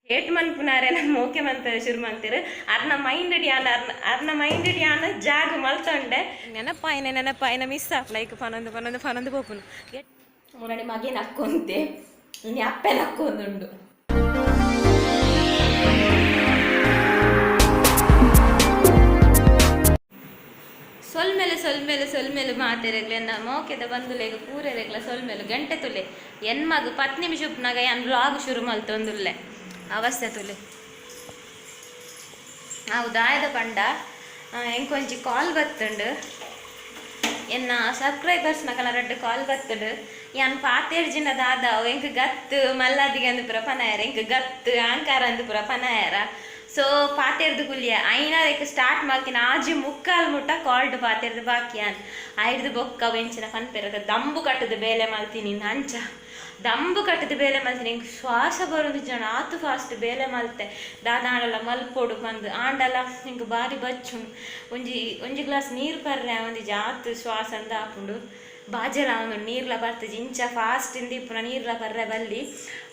Hate ಮನ್ಪುನಾರೆ ನಮ್ಮ okay ಮನ್ಪೆರೆ ಶುರು ಮಲ್ತೆರ್ ಅರ್ನ ಮೈಂಡ್ ಯಾನ್ ಅರ್ನ ಮೈಂಡ್ ಯಾನ್ ಜಾಗ ಮಲ್ತೊಂಡೆ ನೆನಪಾಯಿನ ನೆನಪಾಯಿನ ಮಿಸ್ ಆಪುನ ಐಕ್ ಪನೊಂದು ಪನೊಂದು ಪನೊಂದು ಪೋಪುನು ಮುರಣಿ ಮಗೆ ನಕ್ಕೊಂತೆ ಇನಿ ಅಪ್ಪೆ ನಕ್ಕೊಂದುಂಡು. ಸೊಲ್ಮೆಲೆ ಸೊಲ್ಮೆಲೆ ಸೊಲ್ಮೆಲು ಮಾತೆರೆಗ್ಲ ಮೋಕೆದ ಬಂಧುಲೆಗ್ ಪೂರೆರೆಗ್ಲ ಸೊಲ್ಮೆಲು ಗಂಟೆ ತುಲೆ ಎನ್ಮಗ್ 10 ನಿಮಿಷ ಉಪ್ಪುನಾಗ ಯಾನ್ ವ್ಲಾಗ್ ಶುರು ಮಲ್ತೊಂದುಲ್ಲೆ ಅವಸ್ಥೆ ತುಲೆ. ಅವು ದಾಯದ ಪಂಡ ಎಂಕೊಂಜಿ ಕಾಲ್ ಬತ್ತುಂಡು ಎನ್ನ ಸಬ್ಸ್ಕ್ರೈಬರ್ಸ್ ನಕಲ ರಡ್ಡ್ ಕಾಲ್ ಬತ್ತುಂಡು ಯಾನ್ ಪಾತೆರ್ಜಿನ ದಾದ ಎಂಕ್ ಗತ್ತು ಮಲ್ಲಾದಿಗೆ ಅಂದ್ ಪೂರ ಪನಾಯರ ಎಂಕ್ ಗತ್ತು ಆಂಕಾರ ಅಂದ್ ಪೂರ ಪನಾಯರ ಸೊ ಪಾತೆರ್ದು ಕುಲಿಯ ಐನ ಸ್ಟಾರ್ಟ್ ಮಲ್ತಿನ ಆಜಿ ಮುಕ್ಕಾಲ್ ಮುಟ್ಟ ಕಾಲ್ಡ್ ಪಾತೆರ್ದು ಬಾಕಿಯಾನ್ ಐಡ್ದು ಬೊಕ್ಕ ಎಂಚಿನ ಪನ್ಪೆರ್ ದಂಬು ಕಟ್ಟುದು ಬೇಲೆ ಮಲ್ತಿನಿ ಅಂಚ ದಂಬು ಕಟ್ಟುದು ಬೇಲೆ ಮಲ್ತಿನಿ ಎಂಕ್ ಶ್ವಾಸ ಬರೋದು ಜನ ಆತು ಫಾಸ್ಟ್ ಬೇಲೆ ಮಲ್ತೆ ದಾದ ಆಂಡಲ ಮಲ್ಪೊಡು ಪಂದ್ ಆಂಡಲ ಎಂಕ್ ಬಾರಿ ಬಚ್ಚುಂಡು ಒಂಜಿ ಒಂಜಿ ಗ್ಲಾಸ್ ನೀರು ಪರ್ರೆ ಒಂಜಿ ಆತು ಶ್ವಾಸ ಅಂದ ಆಪುಂಡು ಬಾಜೆಲ ಆವೊಂದುಂಡು ನೀರ್ಲ ಬರ್ತುಜಿ ಇಂಚ ಫಾಸ್ಟ್ ಇಂದ ಇಪ್ಪುನ ನೀರ್ಲ ಪರ್ರೆ ಬಲ್ಲಿ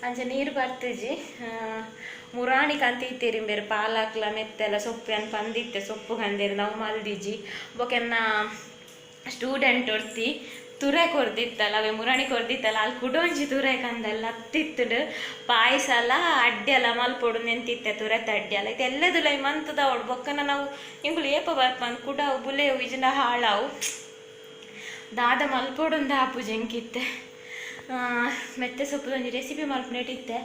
ಅಂಚ ನೀರು ಬರ್ತುಜಿ. ಮುರಾಣಿ ಕಂತಿತ್ತೆರ್ ಇಂಬೆರ್ ಪಾಲಕ್ಲ ಮೆತ್ತೆಲ ಸೊಪ್ಪು ಅನ್ ಪಂದಿತ್ತೆ ಸೊಪ್ಪು ಕಂದೇರ್ ನಾವು ಮಲ್ದಿಜಿ ಬೊಕೆನ್ನ ಸ್ಟೂಡೆಂಟ್ ಒರ್ತಿ ತುರೆ ಕೊರ್ದಿತ್ತಲ್ಲ ಅವೆ ಮುರಾಣಿ ಕೊರ್ದಿತ್ತಲ್ಲ ಅಲ್ಲಿ ಕುಡೊಂಜಿ ತುರೆ ಕಂದಲ್ಲ ಅತ್ತಿತ್ತುಂಡು ಪಾಯಸಲ ಅಡ್ಡೆಲ ಮಲ್ಪೊಡು ನೆಂತಿತ್ತೆ ತುರೆತ ಅಡ್ಡೆಲ ಇತ್ತೆ ಎಲ್ಲದುಲ ಮಂತದ ಅವಡು ಬೊಕ್ಕನ ನಾವು ಎಂಕುಲು ಏಪ ಬರ್ಪಂದ್ ಕುಡಾವು ಬುಲೆವು ಇಜಿಂಡ ಹಾಳಾವು ದಾದ ಮಲ್ಪೊಡುಂದು ಆಪುಜಿ ಎಂಕಿತ್ತೆ. ಮೆತ್ತೆ ಸೊಪ್ಪುದ ಒಂಜಿ ರೆಸಿಪಿ ಮಲ್ಪುನೇಟಿತ್ತೆ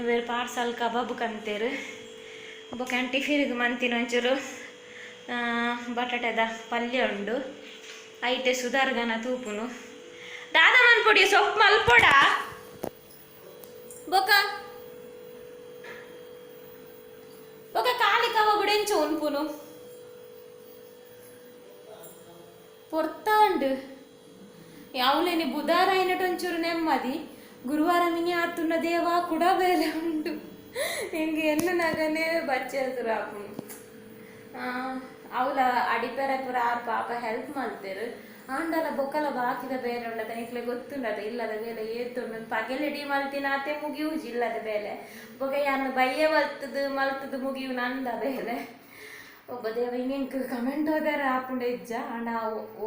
ಬೇರೆ ಪಾರ್ಸಲ್ ಕಬಾಬ್ ಕಂತೇರು ಬೊಕ್ಕ ಟಿಫಿನ್ಗೆ ಮಂತಿನ ಒಂಚೂರು ಬಟಾಟೆದ ಪಲ್ಯ ಉಂಡು ಐಟೆ ಸುಧಾರ್ಗನ ತೂಪುನು ದಾದ ಮನ್ಪೊಡಿ ಸೊಪ್ಪು ಮಲ್ಪೊಡ ಬೊಕ ಬೊಕ ಖಾಲಿ ಕಬಾಬ್ ಎಂಚ ಉನ್ಪುನು ಪೊರ್ತಾಂಡು ಯಾವ್ಲೇನಿ ಬುಧಾರ అయినట్టు ಒಂಚೂರು ನೆಮ್ಮದಿ ಗುರುವಾರ ಮಿನಿ ಆತುನ್ನ ದೇವಾ ಕೂಡ ಬೇಲೆ ಉಂಟು ಎಂಗೆ ಎನ್ನು ನಗನೇ ಬಚ್ಚೆಲ್తుರು ಆಪುಂಡು. ಅವಲ ಅಡಿಪೆರೆ ಪೂರ ಆರ್ ಪಾಪ ಹೆಲ್ಪ್ ಮಲ್ತೆರ್ ಆಂಡಲ ಬೊಕ್ಕಲ ಬಾಕಿದ ಬೇಲೆ ಉಂಡತ ನಿಕ್ಲೆ ಗೊತ್ತುಂಡದ ಇಲ್ಲದ ಬೇಲೆ ಏತುಂಡು ಪಗೆಲೆಡಿ ಮಲ್ತಿನಾತೆ ಮುಗಿಯುಜಿ ಇಲ್ಲದ ಬೇಲೆ ಬೊಕ ಯಾನ್ ಬಯ್ಯ ಮಲ್ತದು ಮಲ್ತದು ಮುಗಿಯು ನಂದ ಬೇಲೆ ಒಬ್ಬ ದೇವ ಹಿಂಗೆ ಕಮೆಂಟ್ ಹೋದಾರ ಆಪುಂಡ ಇಜ್ಜ ಆಂಡ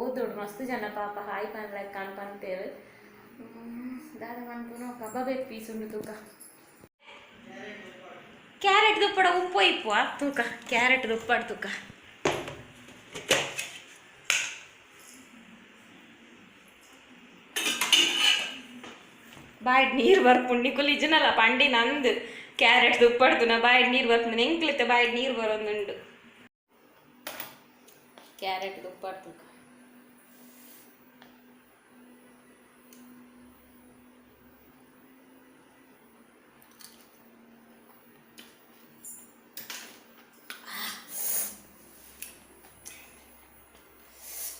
ಓದೋಡು ಮಸ್ತ್ ಜನ ಪಾಪ ಹಾಯ್ ಪನ್ ಕಾನ್ ಪಂತೇರು ದಾದ ಮನ್ಪುನು ಕಬಾಬ್ ಪೀಸ್ ಉಂಡು ತೂಕ ಕ್ಯಾರೆಟ್ ದುಪ್ಪಡ ಉಪ್ಪು ಇಪ್ಪು ತೂಕ ಕ್ಯಾರೆಟ್ ದುಪ್ಪಡ ತೂಕ ಬಾಯ್ಡ್ ನೀರು ಬರ್ಪುಂಡು ನಿಕುಲು ಇಜ್ಜನಲ್ಲ ಪಂಡಿ ನಂದು ಕ್ಯಾರೆಟ್ ದುಪ್ಪಡ್ದು ನಾ ಬಾಯ್ಡ್ ನೀರು ಬರ್ಪುಂಡು ಎಂಕ್ಲಿತ್ತೆ ಬಾಯ್ಡ್ ನೀರು ಬರೋದುಂಡು ಕ್ಯಾರೆಟ್ ದುಪ್ಪಡ್ ತೂಕ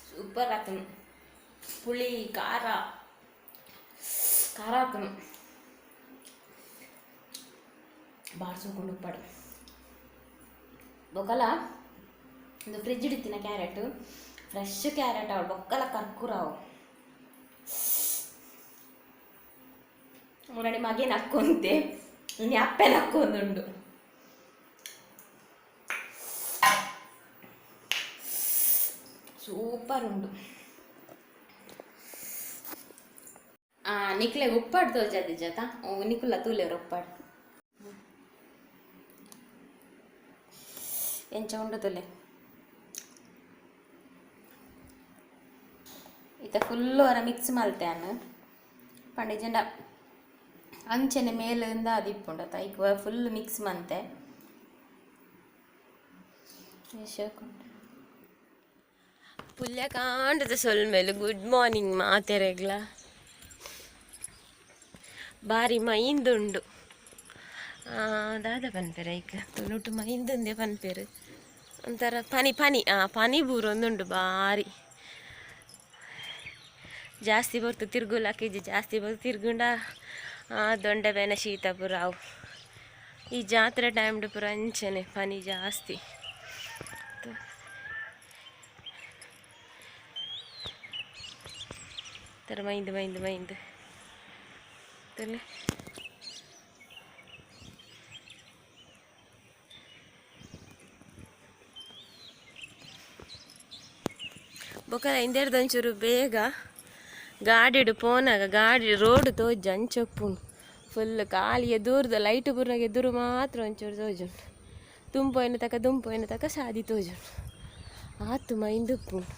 ಸೂಪರ್ ಆತನು ಪುಳಿ ಖಾರ ಖಾರ ಆತನು ಬಾರ್ಸೋಕೊಂಡು ಉಪ್ಪಾಡು ಬೊಕಲ ಒಂದು ಫ್ರಿಜ್ ಇಡ್ತಿನ ಕ್ಯಾರೆಟ್ ಫ್ರೆಶ್ ಕ್ಯಾರೆಟ್ ಅವು ಬೊಕ್ಕಲ ಕರ್ಕುರ ಅವು ಮುರಣಿ ಮಗೆ ನಕ್ಕೊಂತೆ ಇನಿ ಅಪ್ಪೆ ನಕ್ಕೊಂದುಂಡು ಸೂಪರ್ ಉಂಡು. ನಿಕ್ಲೆ ಉಪ್ಪಾಡು ತೋಜಾದಿ ಜತ ನಿಕುಲ್ಲ ತೂಲೆರ್ ಉಪ್ಪಾಡು ಎಂಚ ಉಂಡು ತುಲೆ ಇತ್ತ ಫುಲ್ಲು ವರ ಮಿಕ್ಸ್ ಮಲ್ತೆ ಅನ್ನು ಪಂಡ ಅಂಚನೆ ಮೇಲಿಂದ ಅದು ಐಕ್ ಫುಲ್ ಮಿಕ್ಸ್ ಮಂತೆ ಪುಲ್ಯ ಕಾಂಡದ ಸೊಲ್ಮೇಲೆ ಗುಡ್ ಮಾರ್ನಿಂಗ್ ಮಾತೆರೆಗ್ಲ ಬಾರಿ ಮೈಂದುಂಡು ದಾದ ಪನ್ಪೆರ್ ಐಕ್ ತುಳುಟು ಮೈಂದುಂದೆ ಪನ್ಪೆರ್ ಒಂಥರ ಪನಿ ಪನಿ ಪನಿ ಬೂರೊಂದುಂಡು ಬಾರಿ ಜಾಸ್ತಿ ಬರ್ತು ತಿರ್ಗುಲಕ್ಕಿಜ್ಜಿ ಜಾಸ್ತಿ ಬರ್ತು ತಿರ್ಗುಂಡ ದೊಂಡೆ ಬೇನೆ ಶೀತ ಪೂರ ಅವು ಈ ಜಾತ್ರೆ ಟೈಮ್ಡ್ ಪೂರ ಅಂಚನೆ ಪನಿ ಜಾಸ್ತಿ ತರ ಮೈಂದು ಮೈಂದು ಮೈಂದು ತಲೆ. ಬೊಕ ಇಂದೆರ್ದ ಒಂಚೂರು ಬೇಗ ಗಾಡಿಡ್ ಪೋನಾಗ ಗಾಡಿ ರೋಡ್ ತೋಜು ಅಂಚೊಪ್ಪುಂಡು ಫುಲ್ ಖಾಲಿ ಎದುರ್ದ ಲೈಟ್ ಪೂರ್ನಾಗ ಎದುರು ಮಾತ್ರ ಒಂಚೂರು ತೋಜುಂಡು. ದುಂಪೋಯಿನ ತಕ ದುಂಪೋಯಿನ ತಕ ಸಾದಿ ತೋಜುಂಡು. ಆತು ಮೈಂದುಪ್ಪುಂಡು.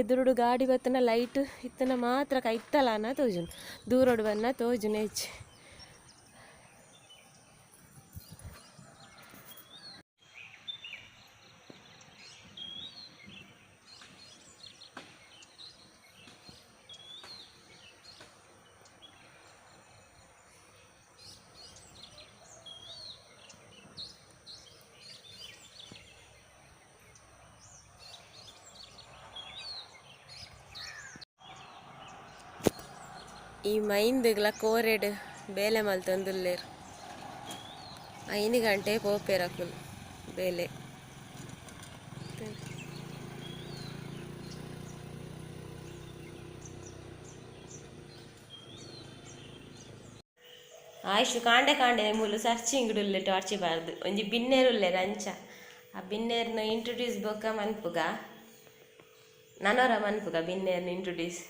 ಎದುರುಡು ಗಾಡಿ ಬತ್ತನ ಲೈಟ್ ಇತ್ತನ ಮಾತ್ರ ಕೈತಲಾನ ತೋಜುಂಡು. ದೂರೊಡು ಬನ್ನ ತೋಜುನ ಹೆಚ್ಚು. ಈ ಮೈಂದುಗ್ಲ ಕೋರೆಡ್ ಬೇಲೆ ಮಲ್ತೊಂದುಲ್ಲೆರ್. 5 ಗಂಟೆ ಪೋಪೆರ್ ಅಕುಲು ಬೇಲೆ. ಆಯುಷ್ ಕಾಂಡೆ ಕಾಂಡೆ ಮೂಲು ಸರ್ಚಿಂಗ್ ಉಲ್ಲೆ ಟಾರ್ಚಿ ಬಾರ್ದು ಒಂಜಿ ಬಿನ್ನೇರ್ ಉಲ್ಲೆರ್ ಅಂಚ ಆ ಬಿನ್ನೇರ್ನ ಇಂಟ್ರೊಡ್ಯೂಸ್ ಬೊಕ್ಕ ಮನ್ಪುಗ ನನೊರ ಮನ್ಪುಗ ಬಿನ್ನೇರ್ನ ಇಂಟ್ರೊಡ್ಯೂಸ್.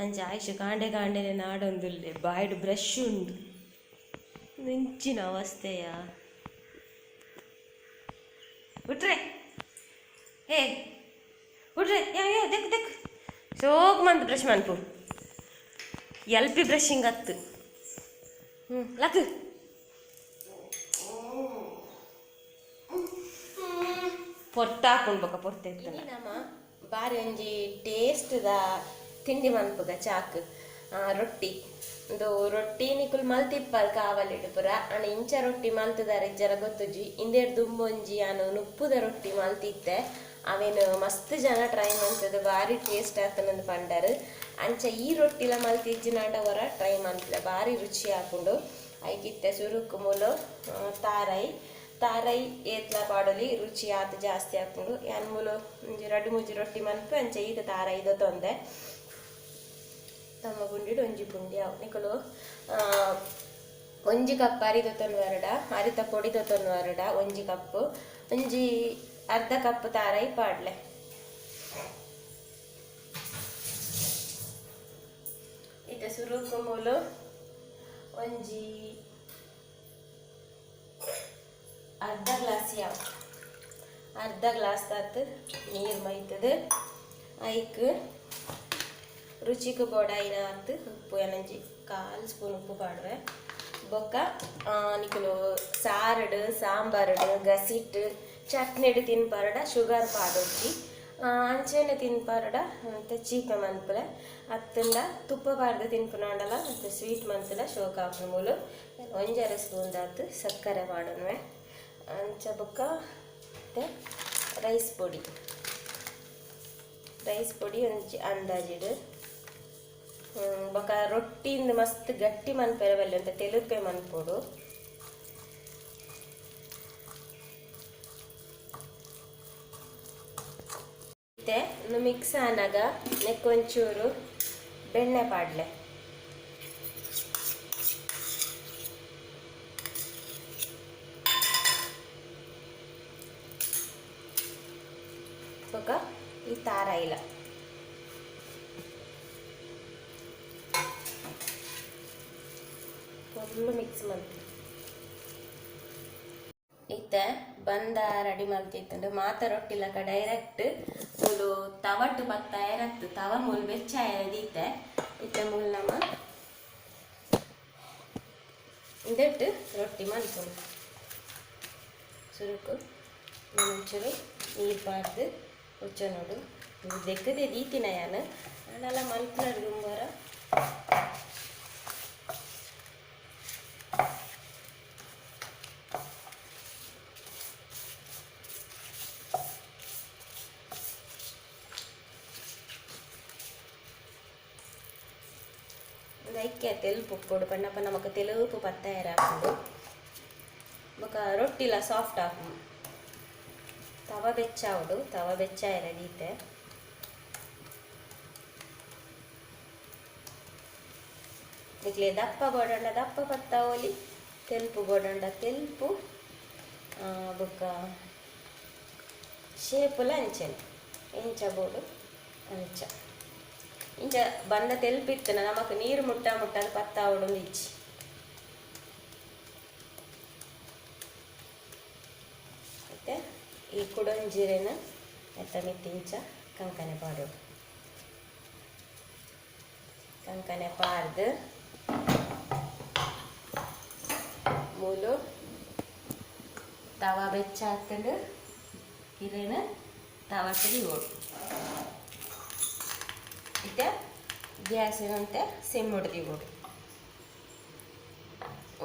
ಅಂಚ ಆಯುಷ್ ಕಾಂಡೆ ಕಾಂಡೆನೆ ನಾಡೊಂದುಲ್ಲೆ ಬಾಯ್ಡ್ ಬ್ರಷ್ ಉಂಡು ಮಿಂಚಿನ ಅವಸ್ಥೆಯ ಉಟ್ರೆ ಹೇ ಉಟ್ರೆ ಯಾ ಯಾ ದೆಕ್ ದೆಕ್ ಶೋಕ್ ಮಂತ್ ಬ್ರಷ್ ಮನ್ಪು ಎಲ್ ಪಿ ಬ್ರಷಿಂಗ್ ಅತ್ತು ಲಕ್ ಪೊರ್ತಾಕೊಂಡು ಬೊಕ ಪೊರ್ತೆ ನಮ್ಮ ಬಾರಿ ಒಂಜಿ ಟೇಸ್ಟ್ದ ತಿಂಡಿ ಮನ್ಪುಗ ಚಾಕ್ ರೊಟ್ಟಿ ಉಂದು ರೊಟ್ಟಿ ನಿಕುಲು ಮಲ್ತಿಪ್ಪಲ್ ಕಾವಲಿಡ್ ಪೂರ ಆಂಡ ಇಂಚ ರೊಟ್ಟಿ ಮಲ್ತುದಾರ ಇಜ್ಜರ ಗೊತ್ತುಜಿ. ಇಂದೆಡ್ ದುಂಬೊಂಜಿ ಯಾನ್ ನುಪ್ಪುದ ರೊಟ್ಟಿ ಮಲ್ತಿತ್ತೆ ಅವೇನು ಮಸ್ತ್ ಜನ ಟ್ರೈ ಮಲ್ತದು ಬಾರಿ ಟೇಸ್ಟ್ ಆತನಂದ್ ಪಂಡರ್. ಅಂಚ ಈ ರೊಟ್ಟಿಲ ಮಲ್ತಿಜ್ಜಿನಾಂಡ ಒರ ಟ್ರೈ ಮಲ್ತ್ಲೆ ಬಾರಿ ರುಚಿ ಆಪುಂಡು. ಐಕಿತ್ತೆ ಸುರುಕು ಮೂಲು ತಾರೈ ತಾರೈ ಏತ್ಲ ಪಾಡೊಲಿ ರುಚಿ ಆತ್ ಜಾಸ್ತಿ ಆಪುಂಡು. ಯಾನ್ ಮೂಲು ಒಂಜಿ ರಡ್ಡ್ ಮೂಜಿ ರೊಟ್ಟಿ ಮನ್ಪು ಅಂಚ ಈತ ತಾರೈ ದೊತ್ತೊಂದೆ ತಮ್ಮ ಪುಂಡಿಡ್ ಒಂಜಿ ಪುಂಡಿ ಅವು ನಿಕುಲು ಒಂಜಿ ಕಪ್ ಅರಿ ದೊತ್ತೊಂದು ವರಡ ಅರಿತ ಪೊಡಿ ದೊತ್ತೊಂದು ವರಡ ಒಂಜಿ ಕಪ್ ಒಂಜಿ ಅರ್ಧ ಕಪ್ ತಾರೈ ಪಾಡ್ಲೆ. ಇತ್ತೆ ಸುರುಕು ಮೂಲು ಒಂಜಿ ಅರ್ಧ ಗ್ಲಾಸ್ ಯಾವ ಅರ್ಧ ಗ್ಲಾಸ್ ತಾತ್ ನೀರು ಮೈತದೆ. ಐಕ್ ರುಚಿಗೆ ಬೋಡಾಯಿನ ಆತ್ ಉಪ್ಪು ಏನಂಜಿ ಕಾಲು ಸ್ಪೂನ್ ಉಪ್ಪು ಪಾಡುವೆ. ಬೊಕ್ಕ ನಿಕುಲು ಸಾರಡು ಸಾಂಬಾರಡು ಗಸಿಟ್ಟು ಚಟ್ನಿಡು ತಿನ್ಪಾರಡ ಶುಗರ್ ಪಾಡೊಡ್ಚಿ ಅಂಚೆನೆ ತಿನ್ಪಾರಡ ಮತ್ತು ಚೀಪೆ ಮನ್ಪುಲೆ ಅತ್ತಂಡ ತುಪ್ಪ ಪಾಡ್ದು ತಿನ್ಪುನಾಂಡಲ ಮತ್ತು ಸ್ವೀಟ್ ಮಂತುಲ ಶೋಕ ಆಪುಂಡು. ಮೂಲು ಒಂಜರೆ ಸ್ಪೂನ್ ದಾತ್ ಸಕ್ಕರೆ ಪಾಡೊನ್ವೆ. ಅಂಚ ಬೊಕ್ಕ ಮತ್ತು ರೈಸ್ ಪೊಡಿ ರೈಸ್ ಪೊಡಿ ಒಂಜಿ ಅಂದಾಜಿಡು ಬೊಕ ರೊಟ್ಟಿಂದ ಮಸ್ತ್ ಗಟ್ಟಿ ಮನ್ಪೆರೆ ಬಲ್ಲಿ ಅಂತ ತೆಲುಪೆ ಮನ್ಪೊಡು. ಇತ್ತೆ ಮಿಕ್ಸ್ ಆನಾಗ ನೆಕ್ಕೊಂಚೂರು ಬೆಣ್ಣೆ ಪಾಡ್ಲೆ. ಬೊಕ ಈ ತಾರಾಯಿಲ ಫುಲ್ಲು ಮಿಕ್ಸ್ ಮಲ್ಪು. ಇತ್ತೆ ಬಂದ ರೆಡಿ ಮಲ್ತಿತ್ತುಂಡು ಮಾತ ರೊಟ್ಟಿಲಕ ಡೈರೆಕ್ಟ್ ಮೂಲು ತವಟು ಪತ್ತ ಎರತ್ತು ತವ ಮೂಲು ಬೆಚ್ಚ ದೀತೆ. ಇತ್ತೆ ಮೂಲು ನಮ್ಮ ಇಂದೆಟ್ಟು ರೊಟ್ಟಿ ಮಲ್ಪುಂಡು. ಸುರುಕು ಒಂಚೂರು ನೀರು ಪಾಡ್ದು ಉಚ್ಚ ನೋಡು ದೆಕ್ಕದೆ ದೀತಿನ ಯಾನ್ ಆಂಡಲ ಮಲ್ಪುನಡ್ ದುಂಬರ ಐಕ್ಕೆ ತೆಲುಪು ಉಪ್ಪೊಡು ಪಂಡಪ್ಪ ನಮಕ್ ತೆಲುಪು ಪತ್ತಾಯರ ಆಪುಂಡು. ಬೊಕ ರೊಟ್ಟಿಲ ಸಾಫ್ಟ್ ಆಪುಂಡು. ತವ ಬೆಚ್ಚಾವೊಡು ತವ ಬೆಚ್ಚಾಯರ ದೀತೆ. ನಿಕ್ಲೆ ದಪ್ಪ ಬೋಡಂಡ ದಪ್ಪ ಪತ್ತಾವೊಲಿ ತೆಲುಪು ಬೋಡಂಡ ತೆಲುಪು ಬೊಕ ಶೇಪುಲ ಅಂಚನೆ. ಇಂಚ ಬೋಡು ಅಂಚ ಇಂಚ ಬಂದ ತೆಲ್ಪಿತ್ತನ ನಮಕ್ ನೀರು ಮುಟ್ಟ ಮುಟ್ಟ ಪತ್ತಾವಡು ಇಜ್ಜಿ. ಮತ್ತೆ ಈ ಕುಡೊಂಜಿರೆನ ಎತ್ತ ಮಿತ್ತಿ ಇಂಚ ಕಂಕನೆ ಪಾಡೋಡು. ಕಂಕನೆ ಪಾರ್ದು ಮೂಲು ತವ ಬೆಚ್ಚ ಹಾಕೊಂಡು ಇರೇನ ತವಕ್ಕೆ ಓಡು. ಇತ್ತೆ ಗ್ಯಾಸಿನಂತೆ ಸಿಮ್ ಹೊಡೆದಿಗೋಡು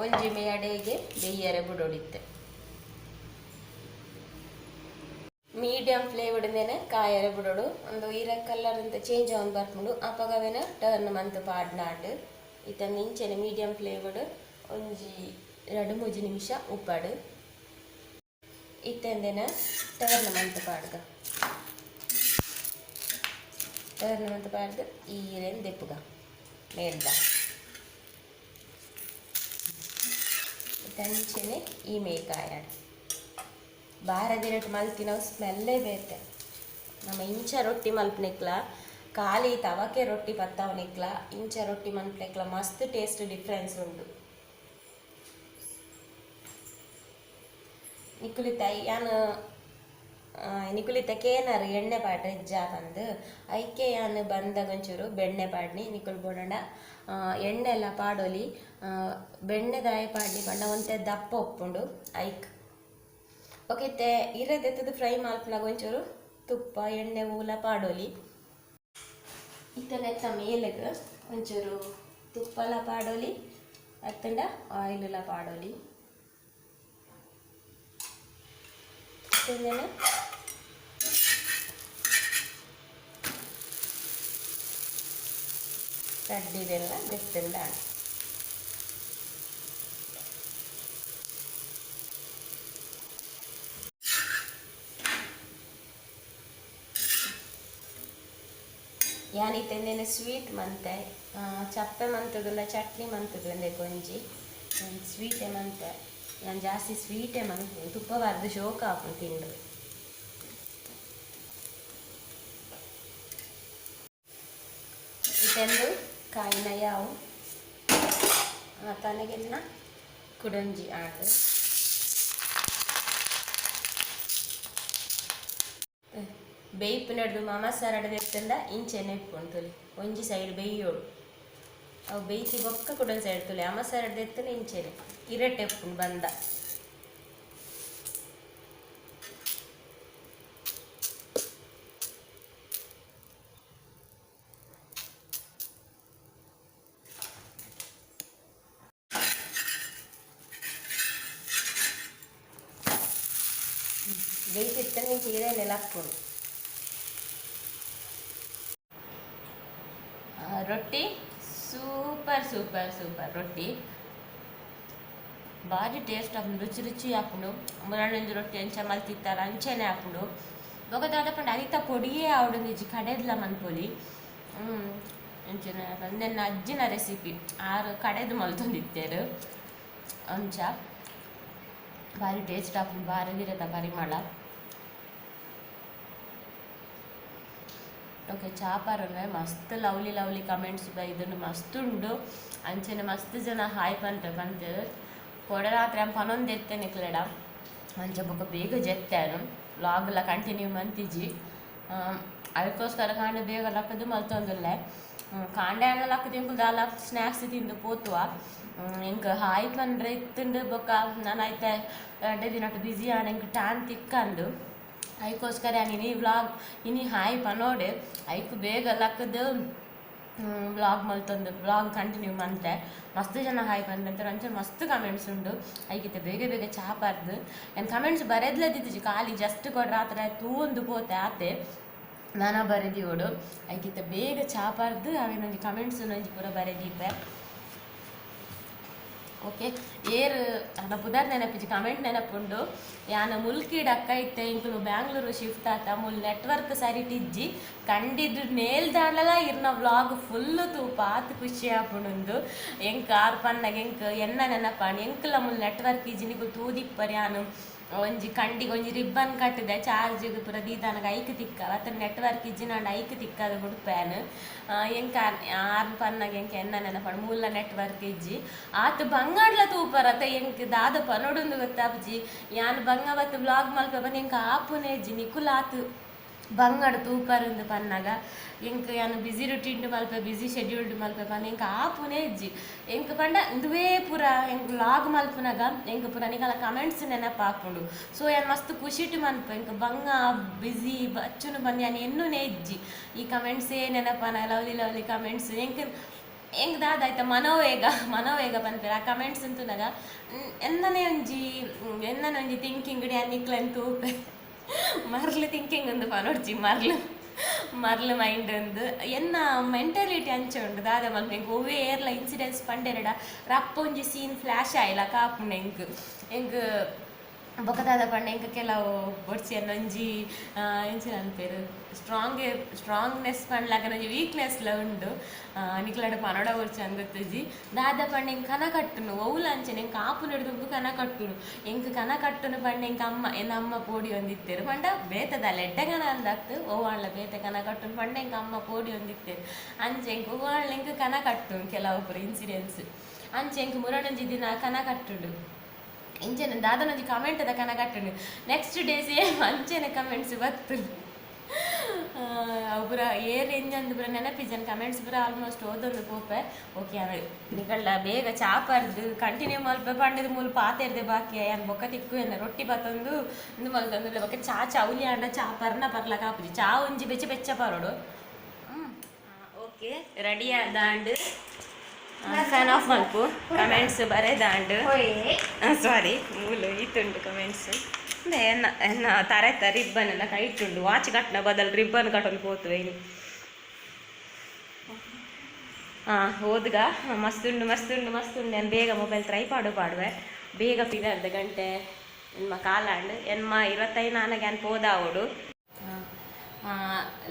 ಒಂಜಿ ಮೇಯಡೆಗೆ ಬೆಯ್ಯರೆ ಬುಡೋಡಿತ್ತೆ. ಮೀಡಿಯಂ ಫ್ಲೇವರ್ದೇನೆ ಕಾಯರೆ ಬಿಡೋಡು. ಒಂದು ಈರ ಕಲರ್ ಅಂತ ಚೇಂಜ್ ಆವೊಂದು ಬರ್ಪುಂಡು ಅಪಗವೇನ ಟರ್ನ್ ಮಂತ್ ಪಾಡ್ನಾಂಡ್. ಇತ್ತ ಮಿಂಚೆನೆ ಮೀಡಿಯಂ ಫ್ಲೇವರ್ಡ್ ಒಂಜಿ 2-3 ನಿಮಿಷ ಉಪ್ಪಾಡು. ಇತ್ತೆಂದೇನ ಟರ್ನ್ ಮಂತ್ ಪಾಡ್ಗ. ಟರ್ನ್ ಮಂತ್ ಪಾಡ್ದು ಈರೆನ್ ದೆಪ್ಪುಗ ಮೇಲ್ದ. ಇತ್ತಂಚೆನೆ ಈ ಮೇಕಾಯಾಡು ಬಾರದಿರಟ್ ಮಲ್ತಿನವು ಸ್ಮೆಲ್ಲೇ ಬೇತೆ. ನಮ್ಮ ಇಂಚ ರೊಟ್ಟಿ ಮಲ್ಪನೆಕ್ಲ ಖಾಲಿ ತವಕೆ ರೊಟ್ಟಿ ಪತ್ತಾವನೆಕ್ಲ ಇಂಚ ರೊಟ್ಟಿ ಮಲ್ಪನೆಕ್ಲ ಮಸ್ತ್ ಟೇಸ್ಟ್ ಡಿಫ್ರೆನ್ಸ್ ಉಂಡು. ನಿಕುಲಿತ ಯಾನ್ ನಿಕುಲಿತ ಕೇನರ್ ಎಣ್ಣೆ ಪಾಡ್ರೆ ಇಜ್ಜಾ ಪಂದ್ ಐಕೆ ಯಾನ್ ಬಂದಾಗ ಒಂಚೂರು ಬೆಣ್ಣೆ ಪಾಡ್ನಿ. ನಿಕುಲು ಬೋಡಂಡ ಎಣ್ಣೆ ಎಲ್ಲ ಪಾಡೊಲಿ. ಬೆಣ್ಣೆ ದಾಯ ಪಾಡ್ನಿ ಪಂಡ ಒಂತೆ ದಪ್ಪ ಉಪ್ಪುಂಡು ಐಕ್. ಓಕೆ ಇತ್ತೆ ಇರೆದೆತ್ತದು ಫ್ರೈ ಮಲ್ಪುನಗ ಒಂಚೂರು ತುಪ್ಪ ಎಣ್ಣೆ ಊಲ ಪಾಡೊಲಿ. ಇತ್ತೆ ನೆತ್ತ ಮೇಲೆಗ್ ಒಂಚೂರು ತುಪ್ಪಲ ಪಾಡೊಲಿ ಅತ್ತಂಡ ಆಯಿಲ್ ಪಾಡೊಲಿ. ಇತ್ತೆಂದೇನೆ ಕಡ್ಡಿದೆಲ್ಲ ದೆತ್ತುಂಡ. ಯಾನಿತ್ತೆಂದೇನೆ ಸ್ವೀಟ್ ಮಂತೆ ಚಪ್ಪೆ ಮಂತುದುಲ್ಲ ಚಟ್ನಿ ಮಂತುದು ಒಂಜಿ ಸ್ವೀಟೆ ಮಂತೆ. ಯಾನ್ ಜಾಸ್ತಿ ಸ್ವೀಟೆ ಮಂತು ತುಪ್ಪ ಬಾರ್ದು ಶೋಕ ಆಪುಂಡು ತಿಂಡ್ರೆ. ಇತ್ತೆಂದು ಕಾಯಿನ ಯಾವು ತನಗೆನ್ನ ಕುಡೊಂಜಿ ಆಂಡ್. ಬೇಯ್ಪುನೆಡ್ದು ಮಮಸರಡ್ ದೆತ್ತುಂಡ ಇಂಚೆನೆ ಇಪ್ಪುಂಡು ತುಲಿ. ಒಂಜಿ ಸೈಡ್ ಬೇಯೋಡು ಅವು ಬೇಯ್ತಿ ಬೊಕ್ಕ ಕುಡೊಂಜಿ ಸೈಡ್ ತುಲಿ ಅಮಸರಡ್ ದೆತ್ತುಂಡ ಇಂಚೆನೆ ಇರಟೆ ಇಪ್ಪುಂಡು ಬಂದ. ಬೇಯ್ತಿತ್ತಂಡ ಇಂಚ ಇರೆನೆ ಲಪ್ಪುಂಡು. ರೊಟ್ಟಿ ಸೂಪರ್ ಸೂಪರ್ ಸೂಪರ್ ರೊಟ್ಟಿ ಭಾರಿ ಟೇಸ್ಟ್ ಆಪುಂಡು. ರುಚಿ ರುಚಿ ಆಪುಂಡು. ಮುರಳೊಂಜಿ ರೊಟ್ಟಿ ಅಂಚ ಮಲ್ತಿತ್ತಾರೆ ಅಂಚನೆ ಆಪುಂಡು. ಬೊಕ ದಾದ ಪಂಡ ಅರಿತ ಪೊಡಿಯೇ ಆವೊಡು ನಿಜ ಕಡೆದ್ಲ ಮನ್ಪೊಲಿ. ಅಂಚನೆ ನೆನ್ನ ಅಜ್ಜಿನ ರೆಸಿಪಿ ಆರು ಕಡೆದು ಮಲ್ತೊಂದಿತ್ತೆರ್ ಅಂಚ ಭಾರಿ ಟೇಸ್ಟ್ ಆಪುಂಡು. ಭಾರಿ ದಿರತ ಪರಿಮಳ. ಓಕೆ ಚಾಪರನೆ ಮಸ್ತ್ ಲವ್ಲಿ ಲವ್ಲಿ ಕಮೆಂಟ್ಸ್ ಬೈದುಂಡು ಮಸ್ತ್ ಉಂಡು. ಅಂಚನೆ ಮಸ್ತ್ ಜನ ಹಾಯ್ ಪಂತೆ ಪಂತೆರ್. ಕೋಡೆ ರಾತ್ರಿ ಪನೊಂದು ಎತ್ತೆ ನಿಕ್ಲೆಡ ಅಂಚ ಬೊಕ ಬೇಗ ಜೆತ್ತಾನು ವ್ಲಾಗ್ಲ ಕಂಟಿನ್ಯೂ ಮಂತಿಜಿ. ಅದಕ್ಕೋಸ್ಕರ ಕಾಂಡೆ ಬೇಗ ಲಕ್ಕದು ಮಲ್ತೊಂದುಲ್ಲೆ. ಕಾಂಡೆ ಆಂಡ ಲಕ್ಕದು ಎಂಕುಲು ದಾಲ ಸ್ನ್ಯಾಕ್ಸ್ ತಿಂದು ಪೋತುವ. ಎಂಕ್ ಹಾಯ್ ಪಂಡ್ರೆ ಇತ್ತುಂಡು ಬೊಕ ನಾನು ಐತೆ ರಡ್ಡೆ ದಿನಟ್ ಬ್ಯುಸಿ ಆಂಡ್ ಎಂಕ್ ಟ್ಯಾನ್ ತಿಕ್ಕಂದು. ಐಕೋಸ್ಕರ ಯಾನ್ ಇನಿ ವ್ಲಾಗ್ ಇನಿ ಹಾಯ್ ಪನೋಡೆ ಐಕ್ ಬೇಗ ಲಕ್ಕದು ವ್ಲಾಗ್ ಮಲ್ತೊಂದು ವ್ಲಾಗ್ ಕಂಟಿನ್ಯೂ ಮಂತೆ. ಮಸ್ತ್ ಜನ ಹಾಯ್ ಪಂದಂತೆ ಅಂಚ ಮಸ್ತ್ ಕಮೆಂಟ್ಸ್ ಉಂಡು. ಐಕಿತ್ತೆ ಬೇಗ ಬೇಗ ಚಾ ಪರ್ದು ಯಾನ್ ಕಮೆಂಟ್ಸ್ ಬರೆದ್ಲದಿತ್ತಿಜಿ ಖಾಲಿ ಜಸ್ಟ್ ಕೊಡ್ ರಾತ್ರೆ ತೂವೊಂದು ಪೋತೆ ಆತೆ ನಾನ ಬರೆದಿಯೋಡು. ಐಕಿತ್ತೆ ಬೇಗ ಚಾ ಪರ್ದು ಅವೇನೊಂಜಿ ಕಮೆಂಟ್ಸ್ ಒಂಜಿ ಪೂರ ಬರೆದೀಪೆ. ಓಕೆ ಏರ್ ಅನ್ನ ಪುದರ್ ನೆನಪಿಜಿ ಕಮೆಂಟ್ ನೆನಪುಂಡು. ಯಾನ ಮುಲ್ಕಿಡ್ ಅಕ್ಕ ಇತ್ತೆ ಇಂಕುಲು ಬ್ಯಾಂಗ್ಳೂರು ಶಿಫ್ಟ್ ಆತ ಮುಲ್ ನೆಟ್ವರ್ಕ್ ಸರಿಟ್ ಇಜ್ಜಿ ಕಂಡಿದ್ದು ನೇಲ್ದಾಂಡಲ ಇರ್ನ ವ್ಲಾಗ್ ಫುಲ್ ತೂಪ ಆತ್ ಖುಷಿ ಆಪುಂಡುಂದು. ಎಂಕ್ ಆರ್ ಪನ್ನಗ ಎಂಕ್ ಎನ್ನ ನೆನಪಾಂಡ್ ಎಂಕ್ಲ ಮುಲ್ ನೆಟ್ವರ್ಕ್ ಇಜ್ಜಿ ನಿಕುಲು ತೂದಿಪ್ಪರ್ ಯಾನು ಒಂಜಿ ಕಂಡಿಗೆ ಒಂಜಿ ರಿಬ್ಬನ್ ಕಟ್ಟಿದೆ ಚಾರ್ಜಿಗೆ ಪೂರ ದೀದಾನಗ ಐಕ್ ತಿಕ್ಕ ಅತ್ತ ನೆಟ್ವರ್ಕ್ ಇಜ್ಜಿನಾಂಡ ಐಕ್ ತಿಕ್ಕದ ಬುಡ್ಪೇನ್ ಎಂಕ ಆರ್ ಪನ್ನಾಗ ಎಂಕ ಎನ್ನ ನೆನಪಂಡು ಮೂಲ ನೆಟ್ವರ್ಕ್ ಇಜ್ಜಿ ಆತ ಬಂಗಾಡ್ಲ ತೂಪರತ ಎಂಕ್ ದಾದ ಪನೊಡುಂದು ಗೊತ್ತಾಪುಜಿ ಯಾನ್ ಬಂಗ ಬತ್ತು ಬ್ಲಾಗ್ ಮಲ್ಪೆ ಬಂದು ಎಂಕ ಆಪುನೇ ಇಜ್ಜಿ ನಿಕುಲ್ ಆತು ಬಂಗಾಡು ತೂಪರಂದು ಪನ್ನಾಗ ಎಂಕ್ ಯಾನ್ ಬಿಸಿ ರುಟೀನ್ ಮಲ್ಪೆ ಬಿಸಿ ಶೆಡ್ಯೂಲ್ಡ್ ಮಲ್ಪೆ ಪಂಡ ಎಂಕ್ ಆಪುನೇ ಇಜ್ಜಿ ಎಂಕ್ ಪಂಡ ಇಂದುವೇ ಪೂರ ಎಂಕ್ ವ್ಲಾಗ್ ಮಲ್ಪುನಾಗ ಎಂಕ್ ಪೂರ ನಿಕಲ ಕಮೆಂಟ್ಸ್ ನೆನಪಾಪುಂಡು ಸೊ ಯಾನ್ ಮಸ್ತ್ ಖುಷಿಟ್ ಮನ್ಪೆ ಎಂಕ್ ಬಂಗ ಬಿಸಿ ಬಚ್ಚುನು ಬಂದು ಯಾನ್ ಎನ್ನುನೇ ಇಜ್ಜಿ ಈ ಕಮೆಂಟ್ಸೇ ನೆನಪಾನ ಲವ್ಲಿ ಲವ್ಲಿ ಕಮೆಂಟ್ಸ್ ಎಂಕ್ ಎಂಕ್ ದಾದ ಆಯ್ತ ಮನೋವೇಗ ಮನೋವೇಗ ಪನ್ಪೆರ್ ಆ ಕಮೆಂಟ್ಸ್ ಅಂತುನಾಗ ಎನ್ನನೇ ಒಂಜಿ ಎನ್ನನೆ ಒಂಜಿ ಥಿಂಕಿಂಗ್ ಯಾನ್ ನಿಕ್ಲೆನ್ ತೂಪೆ ಮರ್ಲು ಥಿಂಕಿಂಗ್ ಒಂದು ಪನೊಡ್ಚಿ ಮರ್ಲು ಮರ್ಲು ಮೈಂಡ್ ಒಂದು ಎನ್ನ ಮೆಂಟಾಲಿಟಿ ಅಂಚ ಉಂಡು ದಾದ ಮಲ್ಪೆ ಎಂಕ್ ಒವ್ವೇ ಏರ್ಲ ಇನ್ಸಿಡೆನ್ಸ್ ಪಂಡೆರಡ ರಪ್ಪ ಒಂಜಿ ಸೀನ್ ಫ್ಲ್ಯಾಶ್ ಆಯ್ಲ ಕಾಪುಂಡು ಎಂಕ್ ಎಂಕ್ ಬೊಕ ದಾದ ಪಂಡ ಎಂಕ್ ಕೆಲವು ಬೊಡ್ಚಿ ಒಂಜಿ ಎಂಚಿನ ಅನ್ಪೇರು ಸ್ಟ್ರಾಂಗ್ ಸ್ಟ್ರಾಂಗ್ನೆಸ್ ಪಂಡ್ಲಾಗ ಒಂಜಿ ವೀಕ್ನೆಸ್ಲ ಉಂಡು ನಿಕ್ಲಡ ಪನೊಡ ಬೊಡ್ಚಿ ಅಂದ್ ಗೊತ್ತುಜಿ ದಾದ ಪಂಡ ಎಂಕ್ ಕನ ಕಟ್ಟುನು ಒವ್ಲ ಅಂಚನೆ ಎಂಕ್ ಆಪುನೆಡ್ ದುಂಬು ಕನ ಕಟ್ಟುನು ಎಂಕ್ ಕನ ಕಟ್ಟುನು ಪಂಡ ಎಂಕ್ ಅಮ್ಮ ಎನ್ನ ಅಮ್ಮ ಪೋಡಿ ಒಂದಿತ್ತೇರು ಪಂಡ ಬೇತದಲ್ಲ ಎಡ್ಡೆ ಕನ ಅಂದತ್ತು ಒವ್ವಾಂಡ್ಲ ಬೇತೆ ಕನ ಕಟ್ಟುನು ಪಂಡ ಎಂಕ್ ಅಮ್ಮ ಪೋಡಿ ಒಂದಿತ್ತೇರು ಅಂಚೆ ಎಂಕ್ ಒವ್ವಾಂಡ್ಲ ಎಂಕ್ ಕನ ಕಟ್ಟುನು ಕೆಲವು ಪೂರ ಇನ್ಸಿಡೆನ್ಸ್ ಅಂಚೆ ಎಂಕ್ ಮುರಣೊಂಜಿ ದಿನ ಕನ ಕಟ್ಟುಂಡು ಇಂಚೆನೆ ದಾದನೊಂಜಿ ಕಮೆಂಟ್ ದ ಕನ ಕಟ್ಟುಂಡು ನೆಕ್ಸ್ಟ್ ಡೇ ಸೇಮ್ ಅಂಚೆನೆ ಕಮೆಂಟ್ಸ್ ಬತ್ತುಂಡು ಅವು ಪೂರ ಏರ್ ಎಂಜಂದು ಪೂರ ನೆನಪಿಜನ್ ಕಮೆಂಟ್ಸ್ ಪೂರ ಆಲ್ಮೋಸ್ಟ್ ಓದೊಂದು ಪೋಪೆ ಓಕೆ ನಿಕಲ್ಡ ಬೇಗ ಚಾಪರ್ದು ಕಂಟಿನ್ಯೂ ಮಲ್ಪೆ ಪಂಡದು ಮೂಲು ಪಾತೆರ್ದೆ ಬಾಕಿ ಯಾನ್ ಬೊಕ್ಕ ತಿಕ್ಕು ಎನ್ನ ರೊಟ್ಟಿ ಬತ್ತೊಂದು ಇಂದು ಮಲ್ತೊಂದು ಬೊಕ್ಕ ಚಾ ಚೌಲಿ ಆಂಡ ಚಾ ಪರ್ನ ಪರ್ಲಕ ಆಪುಜಿ ಚಾ ಒಂಜಿ ಬೆಚ್ಚ ಬೆಚ್ಚ ಪರೋಡು. ಓಕೆ ರೆಡಿ ಆದಾಂಡ್ ಫ್ಯಾನ್ ಆಫ್ ಮಲ್ಪು ಕಮೆಂಟ್ಸ್ ಬರೆದಾಂಡ್ ಸಾರಿ ಮೂಲು ಈತುಂಡು ಕಮೆಂಟ್ಸ್ ಎನ್ನ ಎನ್ನ ತರೆತ ರಿಬ್ಬನ್ ಎಲ್ಲ ಕೈಟುಂಡು ವಾಚ್ ಕಟ್ಟನ ಬದಲು ರಿಬ್ಬನ್ ಕಟ್ಟೊಂದು ಪೋತುವೆ ಇನಿ. ಓದ್ಗ ಮಸ್ತುಂಡು ಮಸ್ತುಂಡು ಮಸ್ತುಂಡು ನಾನು ಬೇಗ ಮೊಬೈಲ್ ಟ್ರೈ ಪಾಡು ಪಾಡುವೆ ಬೇಗ ಪಿದ ಅರ್ಧ ಗಂಟೆ ಎನ್ಮ ಕಾಲಾಂಡ್ ಎನ್ಮ 25 ಆನಗ ಯಾನ್ ಪೋದಾವೊಡು.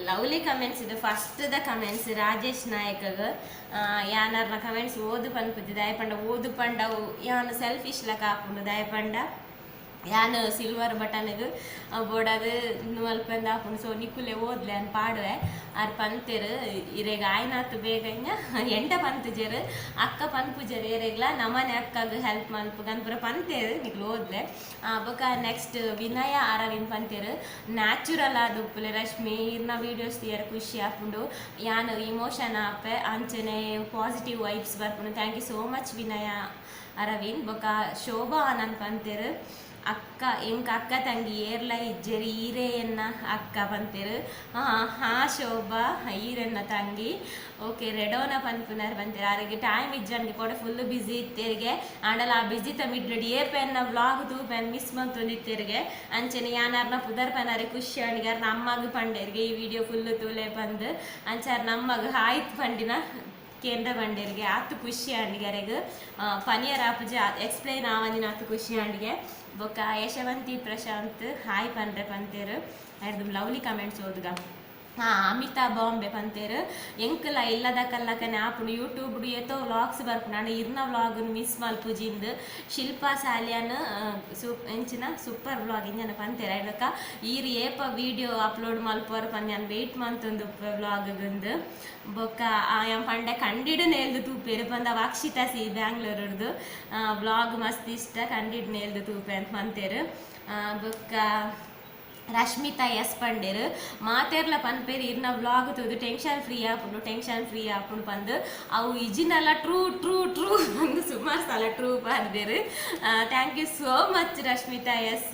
ಲವ್ಲಿ ಕಮೆಂಟ್ಸ್ ಇದು ಫಸ್ಟ್ the comments Rajesh ನಾಯಕಗ್ ಯಾನರ್ನ ಕಮೆಂಟ್ಸ್ ಓದು ಪನ್ಪುಜಿ ದಾಯಪಂಡ ಓದು ಪಂಡವು ಯಾನ್ ಸೆಲ್ಫಿಶ್ ಲಕ ಆಪುಂಡು ದಾಯಪಂಡ ಯಾನ್ ಸಿಲ್ವರ್ ಬಟನ್ಗ್ ಬೋಡಾದ್ ಮಲ್ಪಂದು ಆಪುಂಡು ಸೊ ನಿಕುಲೆ ಓದ್ಲೆ ಅನ್ ಪಾಡುವೆ ಆರ್ ಪಂತೆರ್ ಇರೆಗ್ ಆಯ್ನಾತ್ ಬೇಗ ಇಂಜ ಎಂಟ ಪಂತುಜೆರ್ ಅಕ್ಕ ಪನ್ಪುಜೆರ್ ಏರೆಗ್ಲ ನಮನೆ ಅಕ್ಕಗ್ ಹೆಲ್ಪ್ ಮಲ್ಪುಗ ಪೂರ ಪಂತೆರ್ ನಿಕ್ಲು ಓದ್ಲೆ. ಬೊಕ ನೆಕ್ಸ್ಟ್ ವಿನಯ ಅರವಿಂದ್ ಪಂತೆರ್ ನ್ಯಾಚುರಲ್ ಆದ್ ಉಪ್ಪುಲೆ ರಶ್ಮಿ ಇರ್ನ ವೀಡಿಯೋಸ್ ತೂಯರೆ ಖುಷಿ ಆಪುಂಡು ಯಾನ್ ಇಮೋಷನ್ ಆಪೆ ಅಂಚನೆ ಪಾಸಿಟಿವ್ ವೈಬ್ಸ್ ಬರ್ಪುಂಡು thank you so much Vinaya Aravind. ಬೊಕ ಶೋಭಾ ಆನಂದ್ ಪಂತೆರ್ ಅಕ್ಕ ಎಂಕ್ ಅಕ್ಕ ತಂಗಿ ಏರ್ಲ ಇಜ್ಜೆರ್ ಈರೇ ಎನ್ನ ಅಕ್ಕ ಪಂತೆರ್ ಹಾ ಶೋಭಾ ಈರೆನ್ನ ತಂಗಿ ಓಕೆ ರೆಡೋನ ಪನ್ಪುನರ್ ಪಂತೆರ್ ಆರೆಗ್ ಟೈಮ್ ಇಜ್ಜನ್ಗೆ ಕೂಡ ಫುಲ್ ಬಿಸಿ ಇತ್ತೆರ್ಗೆ ಆಂಡಲ ಆ ಬಿಸಿ ಮಿಡ್ಲಡ್ ಏಪೆನ್ನ ವ್ಲಾಗ್ ತೂಪೆನ್ ಮಿಸ್ ಮಂತೊಂದಿತ್ತೆರ್ಗೆ ಅಂಚನೆ ಯಾನಾರ್ನ ಪುದರ್ ಪನಾರೆ ಖುಷಿ ಆಂಡ್ಗೆ ಅರ್ನ ಅಮ್ಮಗ್ ಪಂಡೆರ್ಗೆ ಈ ವಿಡಿಯೋ ಫುಲ್ ತೂಲೆ ಪಂದ್ ಅಂಚಾರ್ ನಮ್ಮಗ್ ಹಾಯ್ತ್ ಪಂಡಿನ ಕೇಂದ್ರ ಬಂಡೆರ್ಗೆ ಆತು ಖುಷಿ ಆಂಡ್ಗೆ ಅರೆಗ್ ಪನಿಯರ್ ಆಪುಜಿ ಎಕ್ಸ್ಪ್ಲೈನ್ ಆವಂದಿನ ಆತು ಖುಷಿ ಆಂಡ್ಗೆ. ಬೊಕ್ಕ ಯಶವಂತಿ ಪ್ರಶಾಂತ್ ಹಾಯ್ ಪನ್ರೆ ಪಂತೇರು ಅರ್ದು ಲವ್ಲಿ ಕಮೆಂಟ್ಸ್ ಓದುಗ. ಅಮಿತಾ ಬಾಂಬೆ ಪಂತೇರು ಎಂಕಲ ಇಲ್ಲದ ಕಲ್ಲಕನೆ ಆಪುಂಡು ಯೂಟ್ಯೂಬ್ ಏತೋ ವ್ಲಾಗ್ಸ್ ಬರ್ಪುಂಡು ಆಂಡ ಇರ್ನ ವ್ಲಾಗ್ ಮಿಸ್ ಮಲ್ಪುಜಿಂದ್ ಶಿಲ್ಪಾ ಸಾಲಿಯಾನ್ ಎಂಚಿನ ಸೂಪರ್ ವ್ಲಾಗ್ ಇಂಜನ ಪಂತೇರು ಐಡಕ ಈರ್ ಏಪ ವೀಡಿಯೋ ಅಪ್ಲೋಡ್ ಮಲ್ಪುವರ್ ಪಂದ್ ಯಾನ್ ವೆಯ್ಟ್ ಮಂತೊಂದು ವ್ಲಾಗ್ಂದ್. ಬೊಕ್ಕ ಯಾನ್ ಪಂಡೆ ಕಂಡಿಡು ನೇಲ್ದು ತೂಪೇರು ಪಂದ ಅಕ್ಷಿತಾ ಸಿ ಬ್ಯಾಂಗ್ಳೂರ್ದು ವ್ಲಾಗ್ ಮಸ್ತ್ ಇಷ್ಟ ಕಂಡಿಡು ನೇಲ್ದು ತೂಪೆ ಅಂತ ಪಂತೇರು. ಬೊಕ್ಕ ರಶ್ಮಿತಾ ಎಸ್ ಪಂಡೇರು ಮಾತೇರ್ಲ ಪನ್ಪೇರು ಇರ್ನ ವ್ಲಾಗ್ ತೂದು ಟೆನ್ಷನ್ ಫ್ರೀ ಆಪುಂಡು ಟೆನ್ಷನ್ ಫ್ರೀ ಆಪುಂಡು ಪಂದ್ ಅವು ಇಜಿನಲ್ಲ ಟ್ರೂ ಟ್ರೂ ಟ್ರೂ ಪಂದ್ ಸುಮಾರು ಸಲ true ಪಂದೇರು. Thank you so much Rashmita S.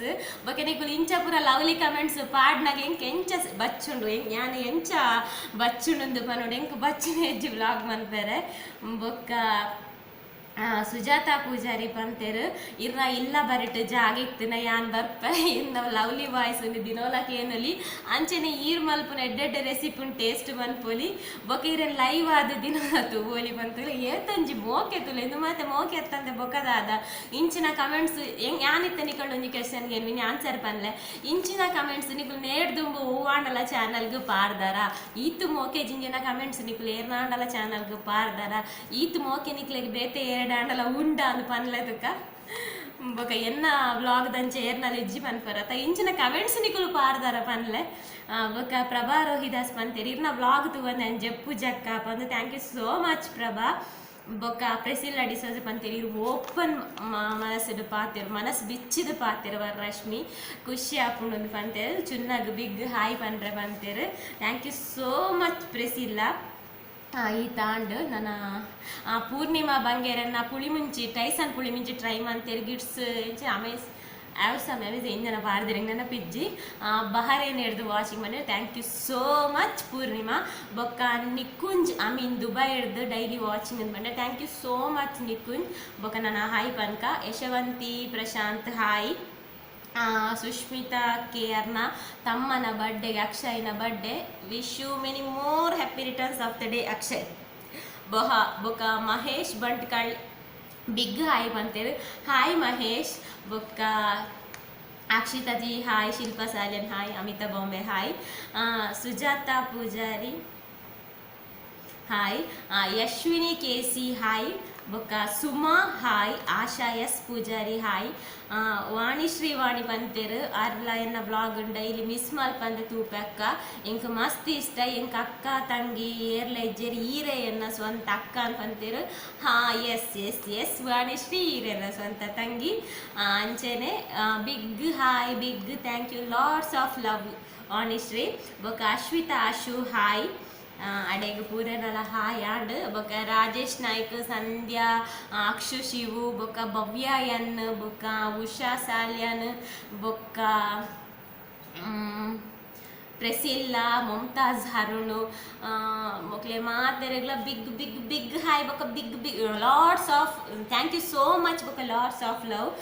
ಬೊಕ ನಿಕುಲು ಇಂಚ ಪೂರ ಲವ್ಲಿ ಕಮೆಂಟ್ಸ್ ಪಾಡ್ನಾಗ ಎಂಕ್ ಎಂಚ ಬಚ್ಚುಂಡು ಯಾನ್ ಎಂಚ ಬಚ್ಚುಂಡು ಪನೊಡು ಎಂಕ್ ಬಚ್ಚುನ ಹೆಜ್ಜೆ ವ್ಲಾಗ್ ಮನ್ಪೆರೆ. ಬೊಕ್ಕ ಸುಜಾತಾ ಪೂಜಾರಿ ಪಂತೇರು ಇರ್ನ ಇಲ್ಲ ಬರಿಟ್ ಜಾಗ ಇತ್ತಿನ ಯಾನ್ ಬರ್ಪೆ ಇನ್ನ ಲವ್ಲಿ ವಾಯ್ಸ್ ಒಂದು ದಿನೋಲ ಕೇನೊಲಿ ಅಂಚನೆ ಈರ್ ಮಲ್ಪುನ ಎಡ್ಡೆಡ್ಡೆ ರೆಸಿಪಿ ಟೇಸ್ಟ್ ಮನ್ಪೊಲಿ ಬೊಕ ಇರೆನ್ ಲೈವ್ ಆದ ದಿನ ತೂವೊಲಿ ಪಂತುಲೆ ಏತೊಂಜಿ ಮೋಕೆ ತುಲೆ ಇಂದು ಮಾತೆ ಮೋಕೆ ಎತ್ತಂದೆ ಬೊಕದಾದ ಇಂಚಿನ ಕಮೆಂಟ್ಸ್ ಯಾನಿತ್ತ ನಿಕಲ್ ಒಂಜಿ ಕ್ವೆಶನ್ಗೆ ಮಿನಿ ಆನ್ಸರ್ ಪನ್ಲೆ ಇಂಚಿನ ಕಮೆಂಟ್ಸ್ ನಿಕುಲು ನೇಡ್ದುಂಬು ಹೂವಾಂಡಲ ಚಾನಲ್ಗ್ ಪಾರ್ದಾರ ಈತ್ ಮೋಕೆ ಜಿಂಜಿನ ಕಮೆಂಟ್ಸ್ ನಿಕುಲು ಏರ್ನಾಂಡಲ ಚಾನಲ್ಗ್ ಪಾರ್ದಾರ ಈತ್ ಮೋಕೆ ನಿಕ್ಲೆಗ್ ಬೇತೆ ಏರಡ ಆಂಡಲ ಉಂಡ ಅಂದ್ ಪನ್ಲೆದಕ್ಕ. ಬೊಕ ಎನ್ನ ವ್ಲಾಗ್ ದಂಚ ಏರ್ನಲ ಇಜ್ಜಿ ಪನ್ಪರ ಅತ್ತ ಇಂಚಿನ ಕಮೆಂಟ್ಸ್ ನಿಕುಲು ಪಾಡ್ದಾರ ಪನ್ಲೆ. ಬೊಕ ಪ್ರಭಾ ರೋಹಿದಾಸ್ ಪಂತೇರ್ ಇರ್ನ ವ್ಲಾಗ್ ತೂವಂದೆ ಅಂಜೆ ಪೂಜಕ್ಕ ಪಂದು. Thank you so much Prabha. ಬೊಕ ಪ್ರೆಸಿಲ್ಲ ಡಿಸೋಜ ಪಂತೇರ್ ಇರ್ ಓಪನ್ ಮನಸ್ಸುಡು ಪಾತೆರ್ ಮನಸ್ಸು ಬಿಚ್ಚಿದ ಪಾತೆರ್ ವರ ರಶ್ಮಿ ಖುಷಿ ಆಪುಂಡು ಪಂತೇರ್. ಚುನ್ನಗ್ ಬಿಗ್ ಹಾಯ್ ಪನ್ರೆ ಪಂತೇರ್. Thank you so much Priscilla. ಈ ತಾಂಡ್ ನನ್ನ ಪೂರ್ಣಿಮಾ ಬಂಗೇರನ್ನ ಪುಳಿಮುಂಚಿ ಟೈಸನ್ ಪುಳಿಮುಂಚಿ ಟ್ರೈ ಮಂತೇರ್ ಗಿಡ್ಸ್ ಇಂಚ ಅಮೇಸ್ ಆವ್ಸಮ್ ಅಮೇಸ್ ಇಂಜನ ಪಾಡ್ದಿರ ನೆನಪಿಜ್ಜಿ. ಬಹರೇನ್ ಹಿಡ್ದು ವಾಚಿಂಗ್ ಮಾಡಿ. Thank you so much Purnima. ಬೊಕ್ಕ ನಿಕುಂಜ್ I mean Dubai ಹಿಡ್ದು ಡೈಲಿ ವಾಚಿಂಗ್ ಅಂತ ಬಂಡೆ. Thank you so much Nikunj. ಬೊಕ್ಕ ನನ್ನ ಹಾಯ್ ಪನ್ಕ. ಯಶವಂತಿ ಪ್ರಶಾಂತ್ ಹಾಯ್. ಸುಷ್ಮಿತಾ ಕೆ ಆರ್ನ ತಮ್ಮನ ಬರ್ಡೇಗೆ ಅಕ್ಷಯ್ನ birthday wish you many more happy returns of the day Akshay. ಬೊಹ ಬೊಕ್ಕ ಮಹೇಶ್ ಬಂಟ್ಕಳ್ ಬಿಗ್ ಹಾಯ್ ಬಂತೇರು. ಹಾಯ್ ಮಹೇಶ್. ಬೊಕ್ಕ Akshita ji hi. Shilpa Salian hi. Amita Bombay hi. Sujatha Pujari hi. Yashwini K C hi. ಬೊಕ್ಕ Suma hi. Asha S Pujari hi. Vanishree Vani ಪಂತೇರು ಅರ್ಲ ಎನ್ನ vlog daily miss ಮಲ್ಪಂದೆ ತೂಪೆ ಅಕ್ಕ ಎಂಕ್ ಮಸ್ತ್ ಇಷ್ಟ ಎಂಕ್ ಅಕ್ಕ ತಂಗಿ ಏರ್ಲ ಇಜ್ಜೇರ್ ಈರೆ ಎನ್ನ ಸ್ವಂತ ಅಕ್ಕ ಅಂತ ಪಂತೇರು. ಹಾ ಎಸ್ ಎಸ್ ಎಸ್ ವಾಣಿಶ್ರೀ ಈರೆನ ಸ್ವಂತ ತಂಗಿ. ಅಂಚೆನೆ big hi big thank you lots of love Vanishree. ಬೊಕ್ಕ ಅಶ್ವಿತಾ ಅಶು ಹಾಯ್. ಅಡೆಗ್ ಪೂರೆನಲ ಹಾಯ್ ಆಂಡ್. ಬೊಕ್ಕ ರಾಜೇಶ್ ನಾಯ್ಕ್ ಸಂಧ್ಯಾ ಅಕ್ಷು ಶಿವು ಬೊಕ್ಕ ಭವ್ಯ ಎನ್ ಬೊಕ್ಕ ಉಷಾ ಸಾಲ್ಯನ್ ಬೊಕ್ಕ ಪ್ರೆಸಿಲ್ಲಾ ಮುಮ್ತಾಜ್ ಹರುಣು ಮೊಕ್ಲೆ ಮಾತೆರೆಗ್ಲ ಬಿಗ್ ಬಿಗ್ ಬಿಗ್ ಹಾಯ್. ಬೊಕ್ಕ big big lots of thank you so much. ಬೊಕ್ಕ ಲಾಟ್ಸ್ ಆಫ್ ಲವ್.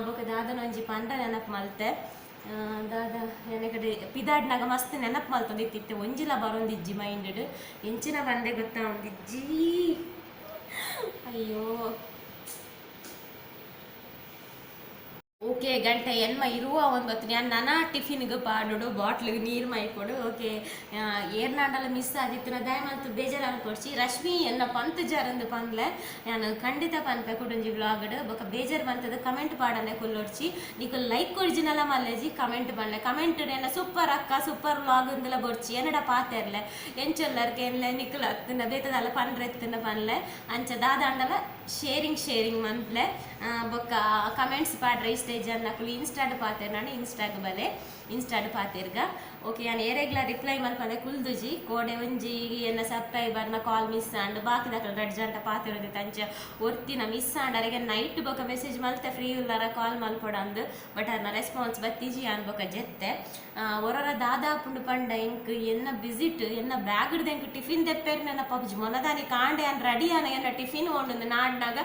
ಬೊಕ್ಕ ದಾದನ ಒಂಜಿ ಪಂಡ ನೆನಪು ಮಲ್ತೆ. ದಾದ ನೆನಕಡೆ ಪಿದಾಡ್ನಾಗ ಮಸ್ತ್ ನೆನಪು ಮಲ್ತೊಂದಿತ್ತಿತ್ತೆ ಒಂಜಿಲ ಬರೊಂದಿಜ್ಜಿ ಮೈಂಡ್ ಎಂಚಿನ ಬಂದೆ ಗೊತ್ತಾ ಒಂದಿಜ್ಜಿ ಅಯ್ಯೋ. ಓಕೆ ಗಂಟೆ ಎನ್ಮ ಇರುವ ಒಂದು ಗೊತ್ತು ನಾನು ನನ್ನ ಟಿಫಿನ್ಗೆ ಪಾಡೋಡು ಬಾಟ್ಲಿಗೆ ನೀರು ಮೈಪೊಡು. ಓಕೆ ಏರ್ನಾಂಡಲ ಮಿಸ್ ಆದಿತ್ತು ದಯಮಲ್ತು ಬೇಜಾರು ಕೊಡ್ಸಿ ರಶ್ಮಿ ಎನ್ನ ಪಂತ್ ಜಾರಂದು ಪನ್ಲೆ ನಾನು ಖಂಡಿತ ಪನ್ಪೆ ಕುಡೊಂಜಿ ವ್ಲಾಗ್ಡ್. ಬೊಕ ಬೇಜಾರು ಬಂತದ ಕಮೆಂಟ್ ಪಾಡನೆ ಕುಲ್ಲೊಡ್ಚಿ ನಿಕುಲ್ ಲೈಕ್ ಒರಿಜಿನಲ ಮಲ್ಲೆಜಿ ಕಮೆಂಟ್ ಪನ್ಲೆ ಕಮೆಂಟ್ ಎನ್ನ ಸೂಪರ್ ಅಕ್ಕ ಸೂಪರ್ ವ್ಲಾಗ್ ಅಂದಲ ಬೊಡ್ಚಿ ಎನ್ನಡ ಪಾತೆರ್ಲೆ ಎಂಚೊಲ್ಲರ್ಕೆ ಎನ್ಲೆ ನಿಕುಲ್ ಅತ್ತನ ಬೇತದಲ್ಲ ಪನ್ರೆ ಎತ್ತನ ಪನ್ಲೆ ಅಂಚ ದಾದಾಂಡಲ ಶೇರಿಂಗ್ ಶೇರಿಂಗ್ ಮನ್ಪ್ಲೆ. ಬೊಕ್ಕ ಕಮೆಂಟ್ಸ್ ಪಾಡ್ರೆ ಇಷ್ಟೇ ಜನ ಇನ್ಸ್ಟಾಡ್ ಪಾತೆರ್ ನಾನು ಇನ್ಸ್ಟಾಗ್ ಬಲೆ ಇನ್ಸ್ಟಾಡ್ ಪಾತೆರ್ಗ. ಓಕೆ ನಾನು ಏರೆಗ್ಲ ರಿಪ್ಲೈ ಮಲ್ಪಂದೆ ಕುಲ್ದುಜಿ ಕೋಡೆ ಒಂಜಿ ಎನ್ನ ಸಬ್ಸ್ಕ್ರೈಬರ್ನ ಕಾಲ್ ಮಿಸ್ ಆಂಡ್ ಬಾಕಿದಕಲ್ ರಡ್ಡ್ ಜಂಟ ಪಾತೆರೊಂದಿತ್ತು ಅಂಚ ಒರ್ತಿನ ಮಿಸ್ ಆಂಡ್ ಅರೆಗೆ ನೈಟ್ ಬೊಕ ಮೆಸೇಜ್ ಮಲ್ತೆ ಫ್ರೀ ಉಲ್ಲಾರ ಕಾಲ್ ಮಲ್ಪೊಡಂದು ಬಟ್ ಅರ್ನ ರೆಸ್ಪಾನ್ಸ್ ಬತ್ತಿಜಿ ಅನ್ ಬೊಕ ಜೆತ್ತೆ. ಒರೊರ ದಾದಾಪುಂಡು ಪಂಡ ಎಂಕ್ ಎನ್ನ ಬಿಸಿಟ್ ಎನ್ನ ಬ್ಯಾಗ್ಡ್ದ ಎಂಕ್ ಟಿಫಿನ್ ದೆಪ್ಪೇರ್ ನೆನಪಾಪುಜಿ ಮೊನದಾನಿ ಕಾಂಡೆ ಅನ್ ರೆಡಿ ಆನ ಎನ್ನ ಟಿಫಿನ್ ಓಂಡು ನಾಡ್ನಾಗ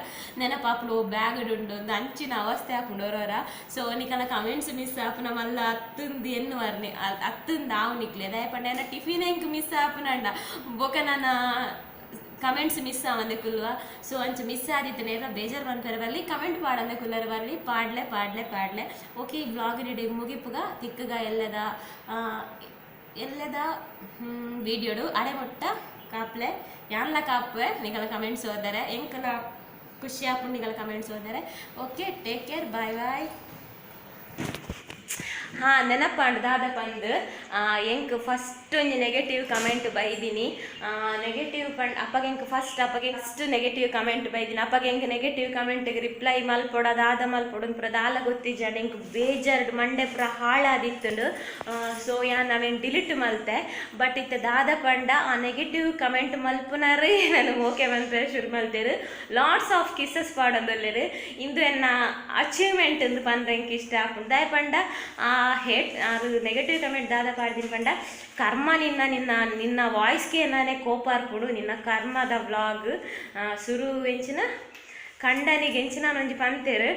ನೆನಪಾಪುಂಡು ಬ್ಯಾಗ್ಡ್ ಉಂಡು ಒಂದು ಅಂಚಿನ ಅವಸ್ಥೆ ಆಪುಂಡು ಒರೊರ. ಸೊ ನಿಕಲ ಕಮೆಂಟ್ಸ್ ಮಿಸ್ ಆಪುನ ಮಲ್ಲ ಅತ್ತಂದು ಎನ್ನು ವರ್ಣಿ ಅತ್ತಂದು ಆವು ನಿಕ್ಲೆ ದಾಯ ಪಂಡ ಎನ್ನ ಟಿಫಿನ್ ಎಂಕ್ ಮಿಸ್ ಆಪುನಂಡ ಬೊಕ ನನ್ನ ಕಮೆಂಟ್ಸ್ ಮಿಸ್ ಆವಂದೆ ಕುಲ್ವ. ಸೊ ಅಂಚ ಮಿಸ್ ಆದಿತ್ತು ನೇರ ಬೇಜಾರು ಮನ್ಪೆರೆ ಬರಲಿ ಕಮೆಂಟ್ ಪಾಡಂದೆ ಕುಲ್ಲರ ಬರಲಿ ಪಾಡ್ಲೆ ಪಾಡ್ಲೆ ಪಾಡ್ಲೆ. ಓಕೆ ಈ ವ್ಲಾಗ್ ನಿಡೆ ಮುಗಿಪುಗ ತಿಕ್ಕಗ ಎಲ್ಲದ ಎಲ್ಲದ ವೀಡಿಯೋಡು ಅಡೆ ಮೊಟ್ಟ ಕಾಪ್ಲೆ ಯಾನ್ಲ ಕಾಪುವೆ ನಿಕಲ ಕಮೆಂಟ್ಸ್ ಓದರೆ ಎಂಕಲ ಖುಷಿ ಆಪುಂಡು ನಿಕಲ comments ಓದರೆ. Okay take care bye bye. ಹಾಂ ನೆನಪಾಂಡ್ ದಾದ ಪಂದ್ ಎಂಕ್ ಫಸ್ಟ್ ಒಂಜಿ ನೆಗೆಟಿವ್ ಕಮೆಂಟ್ ಬೈದಿನಿ. ನೆಗೆಟಿವ್ ಪಂಡ್ ಅಪ್ಪಗೆ ಎಂಕ್ ಫಸ್ಟ್ ಅಪ್ಪಗೆ ಫಸ್ಟ್ ನೆಗೆಟಿವ್ ಕಮೆಂಟ್ ಬೈದಿನಿ. ಅಪ್ಪಗೆ ಎಂಕ್ ನೆಗೆಟಿವ್ ಕಮೆಂಟ್ಗೆ ರಿಪ್ಲೈ ಮಲ್ಪೊಡ ದಾದ ಮಲ್ಪೊಡು ಪೂರ ದಾಲ ಗೊತ್ತಿಜ್ಜಂಡ ಎಂಕ್ ಬೇಜಾರ್ಡ್ ಮಂಡೆ ಪೂರ ಹಾಳಾದಿತ್ತುಂಡು. ಸೊ ಯಾನ್ ಅವೇನು ಡಿಲೀಟ್ ಮಲ್ತೆ ಬಟ್ ಇತ್ತೆ ದಾದ ಪಂಡ ಆ ನೆಗೆಟಿವ್ ಕಮೆಂಟ್ ಮಲ್ಪುನಾರೇ ನಾನು ಓಕೆ ಮಲ್ಪೆ ಶುರು ಮಲ್ತೇರು. ಲಾಟ್ಸ್ ಆಫ್ ಕಿಸ್ಸಸ್ ಪಾಡೊಂದುಲ್ಲೆರ್ ಇಂದು ಎನ್ನ ಅಚೀವ್ಮೆಂಟ್ ಇಂದು ಪಂಡ್ರೆ ಎಂಕ್ ಇಷ್ಟ ಆಪುಂಡು. ದಾಯೆ ಪಂಡ ಆ ಹೇಟ್ ಅದು ನೆಗೆಟಿವ್ ಕಮೆಂಟ್ ದಾದ ಪಾಡ್ದಿನಿ ಪಂಡ ಕರ್ಮ ನಿನ್ನ ನಿನ್ನ ನಿನ್ನ ವಾಯ್ಸ್ಗೆ ನಾನೇ ಕೋಪ ಅರ್ಪುಂಡು ನಿನ್ನ ಕರ್ಮದ ವ್ಲಾಗ್ ಸುರು ಎಂಚಿನ ಕಂಡನಿಗೆ ಎಂಚಿನ ಒಂಜಿ ಪಂತೇರು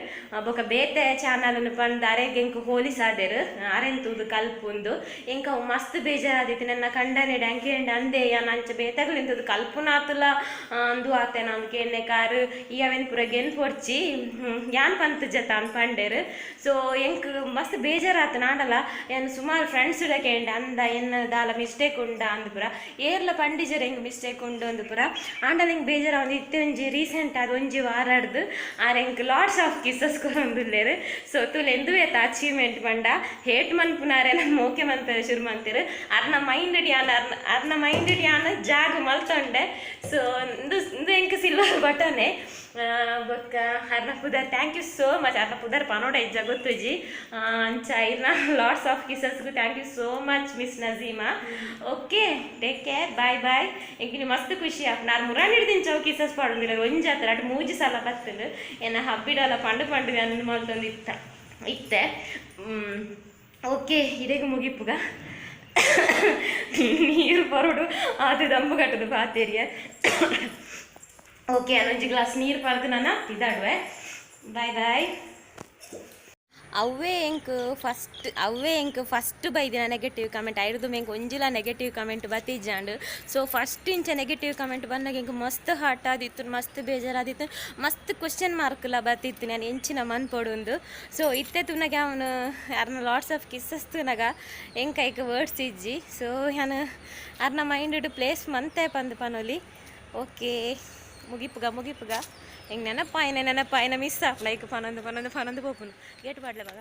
ಬೊಕ ಬೇತೆ ಚಾನಲ್ನು ಪಂದ್ ಅರೆಗ್ ಎಂಕ್ ಹೋಲಿಸಾದೆರ್ ಅರೆನ್ ತೂದು ಕಲ್ಪುಂದು ಎಂಕ್ ಅವು ಮಸ್ತ್ ಬೇಜಾರಾದಿತ್ತು. ನನ್ನ ಕಂಡನೆ ಡ್ಯಾಂಕೇಂಡ ಅಂದೆ ಯಾನ್ ಅಂಚ ಬೇತೆಗುಲೆನ್ ತೂದು ಕಲ್ಪುನಾತುಲ ಅಂದು ಆತೆನ ಅಂದ್ ಕೇನ್ನೆ ಕಾರ್ ಈ ಅವೆನ್ ಪೂರ ಗೆನ್ಪೊಡ್ಚಿ ಯಾನ್ ಪಂತ್ ಜತ ಅಂದ್ ಪಂಡೆರ್. ಸೊ ಎಂಕ್ ಮಸ್ತ್ ಬೇಜಾರಾತು ನಾಂಡಲ ಯಾನ್ ಸುಮಾರು ಫ್ರೆಂಡ್ಸ್ ಕೇಂಡ ಅಂದ ಎನ್ನ ದಾಲ ಮಿಸ್ಟೇಕ್ ಉಂಡ ಅಂದ್ ಪೂರ ಏರ್ಲ ಪಂಡಿಜೆರ್ ಎಂಕ್ ಮಿಸ್ಟೇಕ್ ಉಂಡು ಅಂದ್ ಪೂರ ಆಂಡಲ ಎಂಕ್ ಬೇಜಾರಾವೊಂದು ಇತ್ತೆ ಒಂಜಿ ರೀಸೆಂಟ್ ಆದ್ ಒಂಜಿ ವಾರ ವಾರಡ್ದು ಆರ್ ಎಂಕ್ ಲಾಟ್ಸ್ ಆಫ್ ಕಿಸಸ್ ಕೊರೊಂದುಲ್ಲೆರ್. ಸೊ ತೂಲೆ, ಎಂದುವೇತ ಅಚೀವ್ಮೆಂಟ್ ಪಂಡ, ಹೇಟ್ ಮನ್ಪುನಾರೆನ ಮೋಕೆ ಮನ್ಪೆರೆ ಶುರು ಮನ್ತೆರ್. ಅರ್ನ ಮೈಂಡ್ ಯಾನ್ ಅರ್ನ ಅರ್ನ ಮೈಂಡ್ ಯಾನ್ ಜಾಗ ಮಲ್ತೊಂಡೆ. ಸೊ ಇಂದು ಇಂದು ಎಂಕ್ ಸಿಲ್ವರ್ ಬಟನೆ. ಬೊಕ್ಕ ಅರ್ನ ಪುದರ್, thank you so much. ಅರ್ನ ಪುದರ್ ಪನೋಡ ಇಜ್ಜ ಗೊತ್ತುಜಿ. ಅಂಚ ಇರ್ನ ಲಾಟ್ಸ್ ಆಫ್ ಕಿಸಸ್ಗು thank you so much, Miss Nazeema. Okay, take care, bye bye. ಎಂಕಿನಿ ಮಸ್ತ್ ಖುಷಿ ಆಪುಂಡು. ಆರ್ ಮುರಾನಿ ದಿಂಚವು ಕಿಸಸ್ ಪಾಡೊಂದಿಲ್ಲ. ಒಂಜಿ ಆತರ ಅಟ್ ಮೂಜಿ ಸಲ ಬತ್ತುಂಡು. ಎನ್ನ ಹಬ್ಬಿಡಲ ಪಂಡು ಪಂಡು ಅನ್ನ ಮಲ್ತೊಂದು ಇತ್ತ ಇತ್ತೆ. ಓಕೆ, ಇಡೆಗ್ ಮುಗಿಪುಗ. ನೀರು ಪರಡು ಆತು ದಂಬು ಕಟ್ಟದು ಪಾತೆರಿಯ. ಓಕೆ, ಒಂಜಿ ಗ್ಲಾಸ್ ನೀರು ಪರ್ದು ನಾನು ಇದಾಡುವೆ. Boy boy. ಅವೇ ಎಂಕ್ ಫಸ್ಟ್ ಬೈದಿನ ನೆಗೆಟಿವ್ ಕಮೆಂಟ್. ಐರ್ದು ಎಂಕ್ ಒಂಜಿಲ ನೆಗೆಟಿವ್ ಕಮೆಂಟ್ ಬತ್ತಿಜ್ಜಾಂಡ್. ಸೊ ಫಸ್ಟ್ ಇಂಚ ನೆಗೆಟಿವ್ ಕಮೆಂಟ್ ಬಂದಾಗ ಎಂಕ್ ಮಸ್ತ್ ಹರ್ಟ್ ಆದಿತ್ತು, ಮಸ್ತ್ ಬೇಜಾರಾದಿತ್ತು, ಮಸ್ತ್ ಕ್ವಶನ್ ಮಾರ್ಕ್ಲ ಬತ್ತಿತ್ತು, ನಾನು ಎಂಚಿನ ಮನ್ಪೊಡುಂದು. ಸೊ ಇತ್ತೆ ತೂನಗ, ಅವನು ಅರ್ನ ಲಾಟ್ಸ್ ಆಫ್ ಕಿಸ್ಸಸ್ ತೂನಗ ಎಂಕ್ ಐಕ್ ವರ್ಡ್ಸ್ ಇಜ್ಜಿ. ಸೊ ಯಾನ್ ಅರ್ನ ಮೈಂಡ್ ಪ್ಲೇಸ್ ಮಂತೆ ಪಂದ್ ಪನೊಲಿ. ಓಕೆ, ಮುಗಿಪುಗ ಮುಗಿಪುಗ. ಎಂಕ್ ನೆನಪಾಯಿನ ನೆನಪಾಯಿನ ಮಿಸ್ ಆಪುನ. ಐಕ್ ಪನೊಂದು ಪನೊಂದು ಪನೊಂದು ಪೋಪುನು. ಗೇಟ್ ಪಾಡ್ಲೆ ಮಗ.